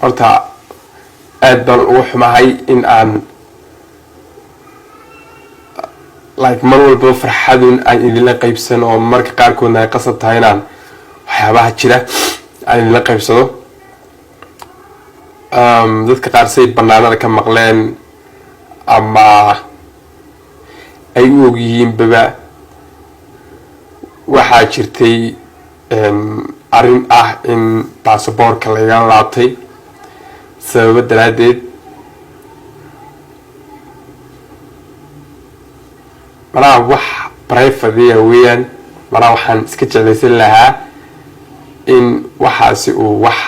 Horta aad baan uga xumahay in aan like mar walba farxadun aan idinla qaybsano, oo marka qaarkoodna ay qasab tahay inaan waxyaabaha jira aan idinla qaybsado. Dadka qaar say banaanada ka maqleen ama ay u ogyihiinbaba, waxaa jirtay arrin ah in baasaboorka lagala laabtay sababo daraaddeed. Malaha wax private weeyaan, malaha waxaan iska jeclaysan lahaa in waxaasi uu wax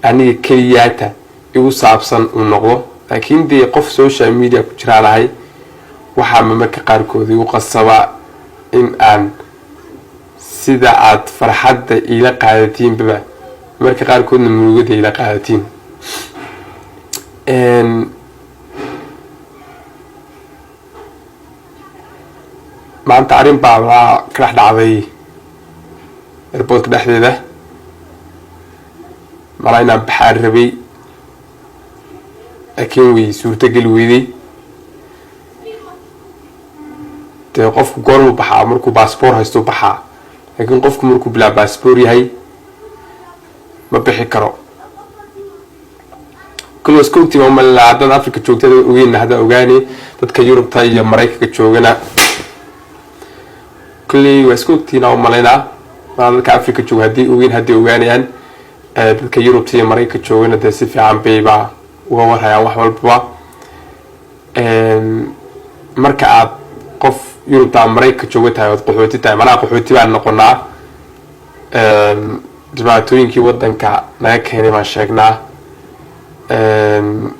aniga keliyaata igu saabsan uu noqdo, laakiin dee qof social media ku jiraanahay, waxaa marmarka qaarkood igu qasaba in aan sida aad farxadda iila qaadatiinbaba marka qaarkoodna murugada iila qaadatiin. Maanta arrin baa malaa ka dhex dhacday airportka dhexdeeda. Malaa inaan baxaan rabay, laakiin way suurtogeli weyday. Dee qofku goormuu baxaa? Markuu baasboor haystuu baxaa, laakiin qofku markuu bilaa baasboor yahay ma bixi karo. Kulli iska ogtii baan umalin lahaa. Haddaad Africa joogtada ogeyn, hadda ogaani. Dadka Yurubta iyo Maraykanka joogana kulley waa iska ogtihiin aan umalaynaa. Maa dadka Africa jooga haddii ogeyn, hadday ogaanayaan. Dadka Yurubta iyo Maraykanka joogana dee si fiican bayba uga warhayaan wax walbaba. Marka aad qof Yurubta ama Maraykanka jooga tahay ood qaxooti tahay, macnaha qaxooti baan noqonaa, dhibaatooyinkii wadanka naga keenay baan sheegnaa.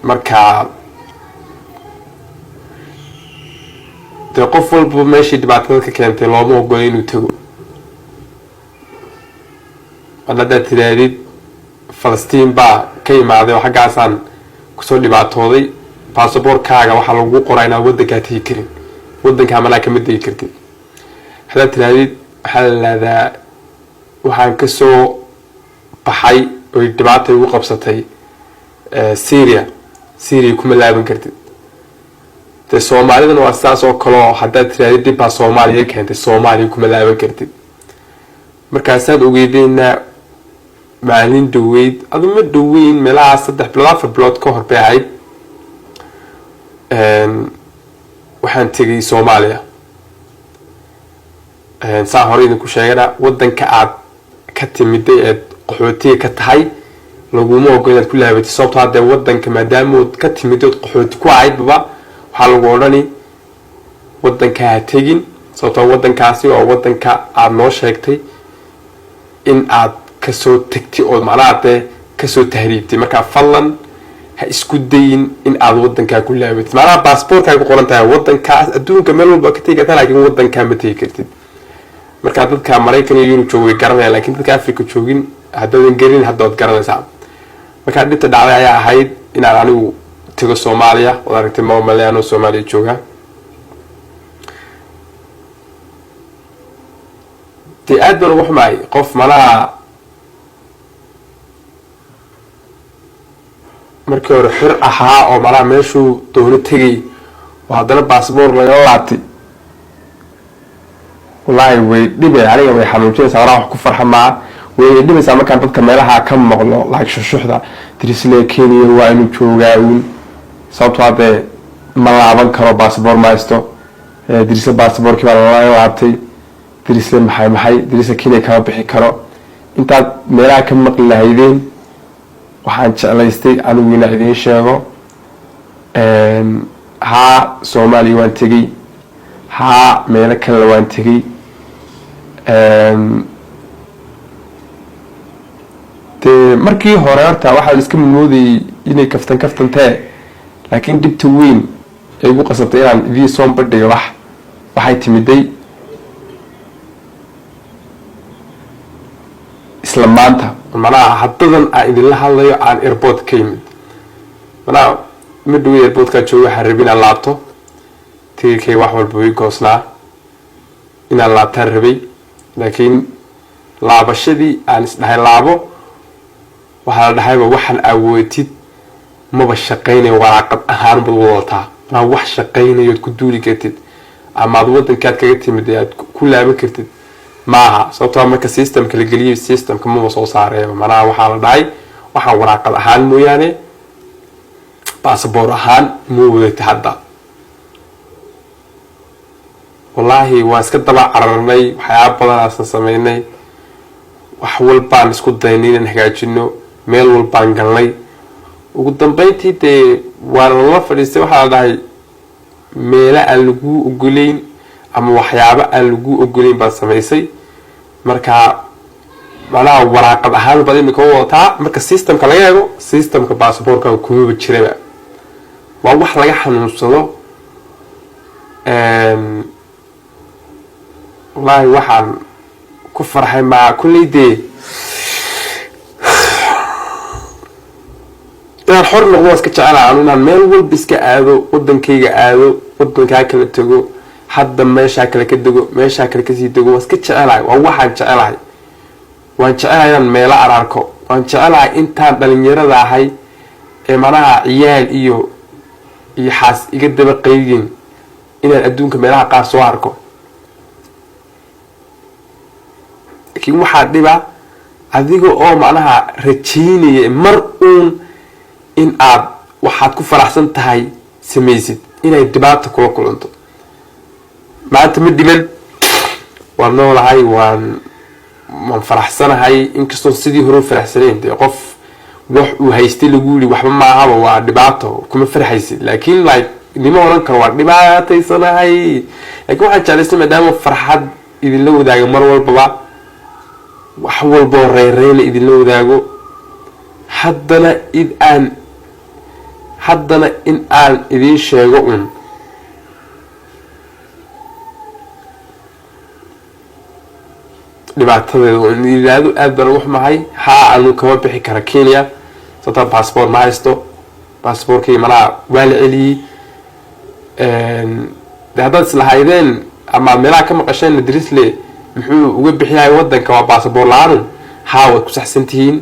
Marka dee qof walba meeshii dhibaatada ka keentay looma ogola inuu tago. Mar haddaad tidaahdid Falastiin baa ka imaaday oo xaggaasaan kusoo dhibaatooday, baasaboorkaaga waxaa lagu qoraa inaad wadankaa tegi karin, wadankaa manaa kama degi kartid. Haddaad tidaahdid waxaa la lahdaa waxaan kasoo baxay oy dhibaata igu qabsatay Syria, Syria kuma laaban kartid. Dee Soomaalidana waa sidaas oo kaleo, haddaad tirahdid dhib baa Soomaaliya keentay, Soomaaliya kuma laaban kartid. Markaasaad ogeydeyna maalin dhaweyd, adu ma dhaweyn, meelaha 3 bilood 4 bilood ka hor bay ahayd, waxaan tegay Soomaaliya. Saa hore idinku sheegana, wadanka aad ka timiday eed qaxootiga ka tahay laguma ogo inaad ku laabatid, sababtoo haddee wadanka maadaamood ka timid ood qaxooti ku ahaydbaba, waxaa lagu odhani wadanka ha tegin, sababtoo wadankaasi waa wadanka aada noo sheegtay in aad kasoo tegtay ood macnaha dee kasoo tahriibtay. Markaa fadlan ha isku dayin in aad wadankaa ku laabatid. Macnaha baasboorkaa ku qoran tahay wadankaas. Adduunka meel walba ka tegi kartaa, laakiin wadankaa ma tegi kartid. Markaa dadka Maraykan iyo Yurub jooga way garanayaan, laakiin dadka Africa joogin haddaadan gelin hadda waad garanaysaa. Markaa dhibta dhacday ayaa ahayd inaan anigu tago Soomaaliya. Waad aragtay maamale anoo Soomaaliya jooga. Dee aad baan uga xumahay qof malaha markii hore xor ahaa oo malaha meeshuu doono tegay oo haddana baasboor lagala laabtay. Wallaahi way dhibay, aniga way xanuujinaysaa. Walaa wax ku farxa maa, way dhibaysaa markaan dadka meelaha ka maqlo like shuxshuxda Dirisle Kenya waa inuu joogaa uun, sababtoo haddee ma laaban karo, baasboor ma haysto. Dirisle baasaboorkii baa lala laabtay, Dirisle maxay maxay, Dirisle Kenya kama bixi karo. Intaad meelaha ka maqli lahaydeen, waxaan jeclaystay anigu inaan idiin sheego. Haa, Soomaaliya waan tegey, haa, meelo kalena waan tegey. Dee markii hore horta waxaan iska moodayay inay kaftan kaftantee, laakiin dhibta weyn ee igu qasabtay inaan idiin soo bandhigo waxay timiday isla maanta. Macnaha haddadan aan idinla hadlayo aan airport ka yimid, macnaha ma dhawey airportkaa jooga. Waxaan rabay inaan laabto, tigikay wax walba way goosnaa, inaan laabtaan rabay, laakiin laabashadii aan isdhahay laabo Waxaa la dhahayba waxaan awootid maba shaqaynayo, waraaqad ahaan baad wadataa, manaa wax shaqaynayood ku duuli kartid ama aad wadankaad kaga timid ee aad ku laaban kartid maaha, sababtoo marka systemka la geliyay systemka maba soo saareeba. Manaha waxaa la dhahay waxaan waraaqad ahaan mooyaane basaboor ahaan ma wadatid hadda. Wallaahi waan iska daba cararnay, waxyaaba badanaasan sameynay, wax walbaan isku daynay inaan hagaajino, meel walbaan galnay. Ugu dambeyntii dee waana lala fadhiistay. Waxaa la dhahay meelo aan laguu ogoleyn ama waxyaabo aan laguu ogoleyn baad samaysay. Marka macnaha waraaqad ahaan baad imika u wadataa, marka systemka laga eego systemka baasaboorkaaga kumaba jiraba. Waa wax laga xanuunsado. Wallaahi waxaan ku farxay maa kulley dee inaan xor noqdo waan iska jecelaha anu, inaan meel walba iska aado, wadankayga aado, wadankaa kala tego, hadda meeshaa kale ka dego, meeshaa kale kasii dego, waan iska jecelahay. Waa waxaan jecelahay. Waan jecelahay inaan meelo ararko, waan jecelahay intaan dhalinyarada ahay ee manaha ciyaal iyo xaas iga daba qaydin inaan adduunka meelaha qaar soo arko. Laakiin waxaa dhiba adiga oo macnaha rajaynaya mar uun in aad waxaad ku faraxsan tahay samaysid inay dhibaata kula kulanto. Maanta ma dhiman, waan noolahay, waan faraxsanahay, inkastoo sidii hore u faraxsanayn. Dee qof wax uu haystay lagu yiri waxba maahaba waa dhibaato, kuma farxaysid. Laakiin like nima oran karo waa dhibaataysanahay, laakiin waxaan jeclaystay maadaama farxad idinla wadaaga mar walbaba, wax walboo reyreyna idinla wadaago, haddana in aan idiin sheego un dhibaatadeeda un yidhaahdo aad baan ugu xumahay. Haa, anu kama bixi kara Kenya sababtaa baasboor ma haysto, baasboorkii malaha waa la celiyey. De haddaad islahaydeen ama aad meelaha ka maqasheen Drisle muxuu uga bixiyahay wadanka waa baasaboor la-aanu, haa, waad ku saxsan tihiin.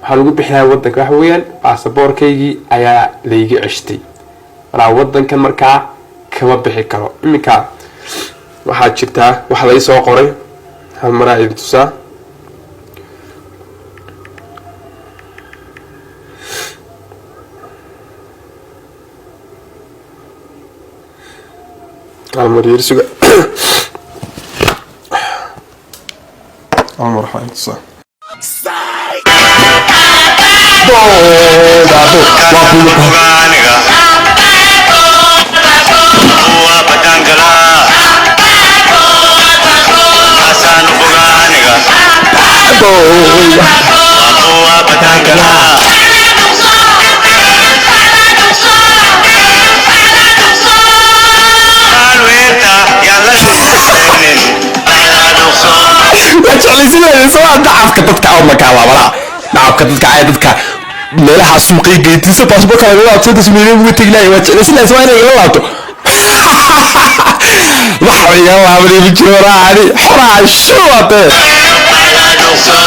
Waxaan uga bixiyahay wadanka waxa weeyaan baasaboorkaygii ayaa layga ceshtay, malaa wadankan markaa kama bixi karo. Iminka waxaa jirtaa wax lai soo qoray, hal maraa idin tusaa. Hal mar yar suga, hal mar waxaa idin tusaa. Ogaaniga waa bataangalaa kaasaan ogaaniga waa bataangalaa. Maalweerta yaan la shaqaynin dhaqso. Waa jeclaysanaya soo dacafka dadka oo markaa waa walaa dacafka dadka ay dadka meelaha suuqay geytisa baasaboorka laga laabto intaas meelo uga tegi lahay. Waa jeclaysanaya waa inay ila laabto, wax iga laabanay ma jiro, raacani xoraa shuwate. Dhaqso.